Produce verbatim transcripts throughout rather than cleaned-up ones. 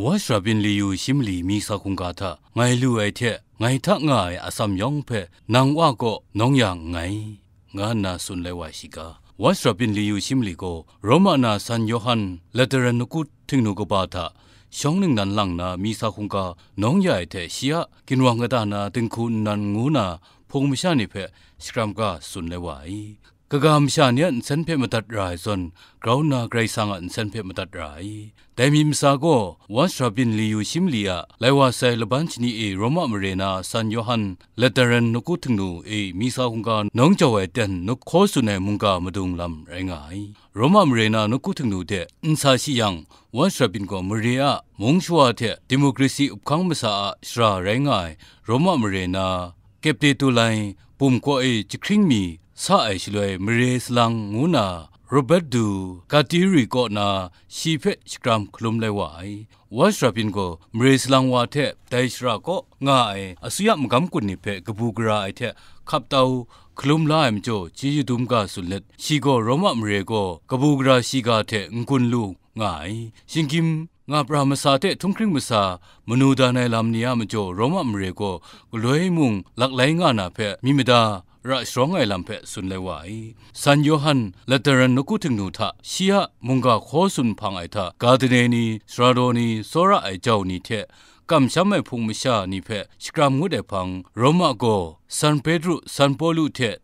Watch Rabin Liyu Shimli mi sa hkungga hta ngai lu ai hte ngai hta nga ai atsam yawng hpe nang Wa kaw nawng ya nngai, nga nna tsun lai wa ai shiga, Watch Rabin Liyu Shimli gaw Roma na San Yawhan Lateran nawku htingnu kaba hta shawng ningnan lang na mi sa hkungga nawng ya ai hte shi a ginwang kata na dinghku nnan ngu na hpung masha ni hpe shakram ga tsun lai wa ai. Kaga masha ni a nsen hpe madat ra ai zawn, grau nna Karai Kasang a nsen hpe madat ra ai. Dai myit masa gaw, Watch Rabin Liyu Shimli a lai wa sai laban shani e Roma mare na San Yawhan Lateran nawku htingnu e mi sa hkungga nawng jau ai ten nawku hkaw tsun ai mungga madung lam rai nga ai. Roma mare na nawku htingnu de n sa shi yang, Watch Rabin gaw mare a mung shawa hte demokrasi up hkang masa a shara rai nga ai Roma mare na Kepte Tulai bum kaw e jahkring mi sa ai shaloi mare salang ngu na Robert du Katiri kaw na shi hpe shakram hkalum lai wa ai. Watch Rabin gaw mare salang wa hte dai shara kaw nga ai asuya magam kun ni hpe kabu gara ai hte hkap tau hkalum la ai majaw chyeju dum ga tsun let, shi gaw Roma mare gaw kabu gara shiga hte n-gun lu nga ai. Shinggyim nga pra masa hte htunghkring masa manu dan ai lam ni a majaw Roma mare gaw galoi mung laklai nga na hpe myit mada ra sharawng ai lam hpe tsun lai wa ai. San Yawhan Lateran nawku htingnu hta shi a mungga hkaw tsun hpang ai hta, ga dane ni, sara daw ni, tsawra ai jau ni hte kamsham ai hpung masha ni hpe shakram ngut ai hpang, Roma gaw San Petru, San Pawlu hte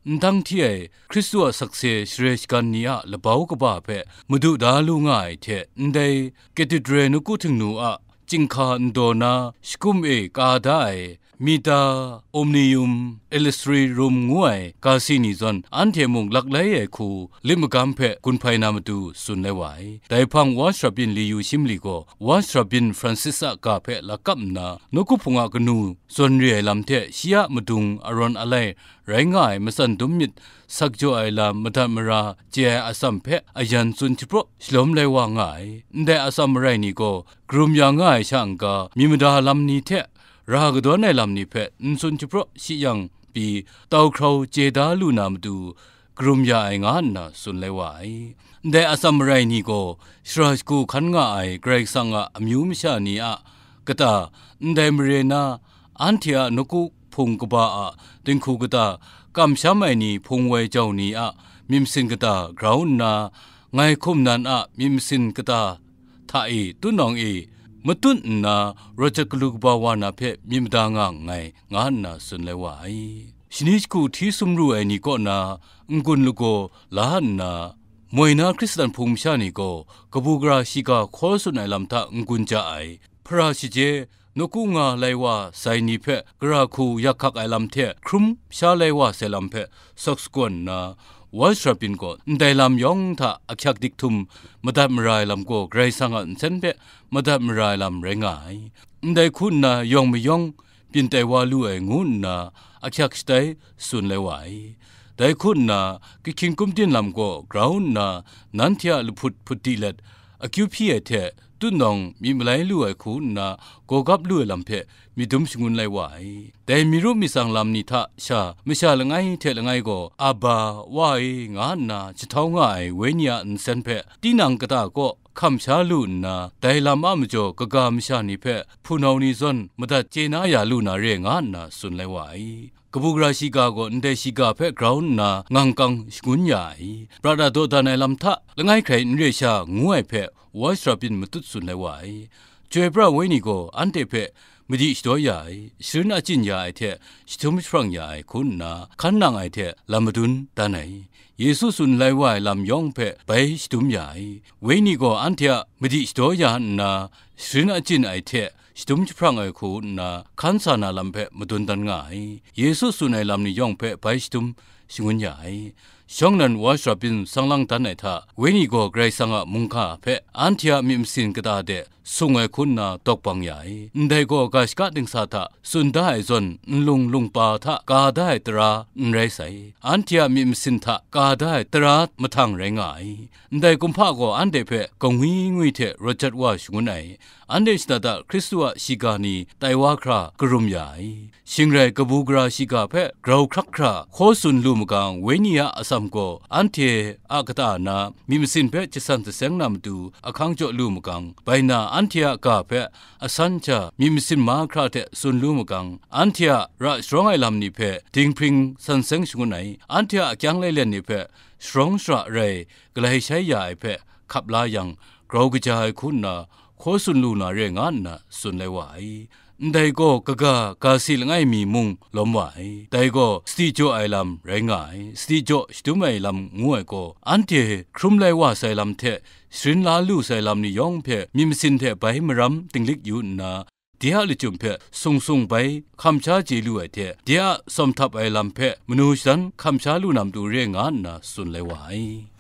ndang hti ai Hkristu a sakse share shagan ni a labau kaba hpe madu da lu nga ai hte, ndai Katidre nawku htingnu a chyinghka ndaw na shakum e ka da ai Mita Omnium Illusory Room ngu ai ga si ni zawn, anhte mung laklai ai hku lit magam hpe gun hpai na matu tsun lai wa ai. Dai hpang Watch Rabin Liyu Shimli gaw Watch Rabin Francis a ga hpe lakap nna, nawku hpung a kanu zawn re ai lam hte shi a madung arawn alai rai nga ai matsan dum myit sak jaw ai lam madat mara chye ai atsam hpe ayan tsun shapraw shalawm lai wa nga ai. Ndai atsam marai ni gaw karum ya nga ai sha n-ga, myit mada lam ni hte ra kadawn ai lam ni hpe n tsun shapraw shi yang pyi, tau hkrau chye da lu na matu karum ya ai nga nna tsun lai wa ai. Ndai atsam marai ni gaw shara shagu hkan nga ai Karai Kasang a amyu masha ni a kata, ndai mare na anhte a nawku hpung kaba a dinghku kata, kamsham ai ni hpung woi jau ni a myit masin kata grau nna, ngai hkum nan a myit masin kata hta e tutnawng e matut nna, rawt jat galu kaba wa na hpe myit mada nga nngai, nga nna tsun lai wa ai. Shani shagu hti sumru ai ni kaw na n-gun lagaw la nna, moi na Hkristan hpung masha ni gaw kabu gara shiga hkaw tsun ai lam hta n-gun ja ai, hpara shaje, nawku nga lai wa sai ni hpe gara hku yak hkak ai lam hte hkrum sha lai wa sai lam hpe sawk sagawn nna, Watch Rabin gaw ndai lam yawng hta ahkyak dik htum madat mara ai lam gaw Karai Kasang a nsen hpe madat mara ai lam rai nga ai. Ndai hku nna yawng mayawng byin tai wa lu ai ngu nna ahkyak shatai tsun lai wa ai. Dai hku nna, kahkying kumtin lam gaw grau nna, nanhte a lahput hput di let, akyu hpyi ai hte tutnawng myit malai lu ai hku nna, gawgap lu ai lam hpe myit dum shangun lai wa ai. Dai myi rup myit tsang lam ni hta sha masha langai hte langai gaw, Aba, Wa e, nga nna jahtau nga ai Wenyi a nsen hpe, tinang kata kaw hkam sha lu nna, dai lam a majaw kaga masha ni hpe hpunau ni zawn madat chye na ya lu na re, nga nna tsun lai wa ai. Kabu gara shiga gaw ndai shiga hpe grau nna ngang kang shangun ya ai. Prat a dawdan ai lam hta langai hkrai n re sha ngu ai hpe Watch Rabin matut tsun lai wa ai. Chyoi pra Wenyi gaw anhte hpe madi shadaw ya ai, sharin achyin ya ai hte, jahtum jahprang ya ai hku nna, hkan nang ai hte lam madun dan ai. Yesu tsun lai wa ai lam yawng hpe bai shadum ya ai. Wenyi gaw anhte a madi shadaw ya nna, sharin achyin ai hte, jahtum jahprang ai hku nna, hkan sa na lam hpe madun dan nga ai. Yesu tsun ai lam ni yawng hpe bai shadum shangun ya ai. Shawng nnan Watch Rabin sang lang dan ai hta, Wenyi gaw Karai Kasang a mungga hpe anhte a myit masin kata de sung ai hku nna dawk bang ya ai. Ndai gaw ga shaka dingsa hta tsun da ai zawn, nlung lungpa hta ka da ai tara n rai sai. Anhte a myit masin hta ka da ai tara mahtang rai nga ai. Ndai kumhpa gaw anhte hpe kangwi ngwi hte rawt jat wa shangun ai. Anhte shada da Hkristu a shiga ni tai wa hkra karum ya ai. Shing rai kabu gara shiga hpe grau hkrak hkra hkaw tsun lu magang, Wenyi a atsam gaw, anhte a kata na myit masin hpe jasan jaseng na matu ahkang jaw lu magang, bai na anhte a ga hpe asan hta myit masin mahkra hte tsun lu magang, anhte a ra sharawng ai lam ni hpe dinghpring san seng shangun ai, anhte a akyang lailen ni hpe sharawng shara rai galai shai ya ai hpe hkap la yang, grau kaja ai hku nna, hkaw tsun lu na re nga nna tsun lai wa ai. Ndai gaw kaga ga si langai mi mung lawm wa ai. Dai gaw sadi jaw ai lam rai nga ai. Sadi jaw shadum ai lam ngu ai gaw, anhte hkrum lai wa sai lam hte sharin la lu sai lam ni yawng hpe myit masin hte bai maram dinglik yu nna, de a lachyum hpe sung sung bai hkam sha chye lu ai hte, de a sawm htap ai lam hpe manu shadan hkam sha lu na matu re nga nna tsun lai wa ai.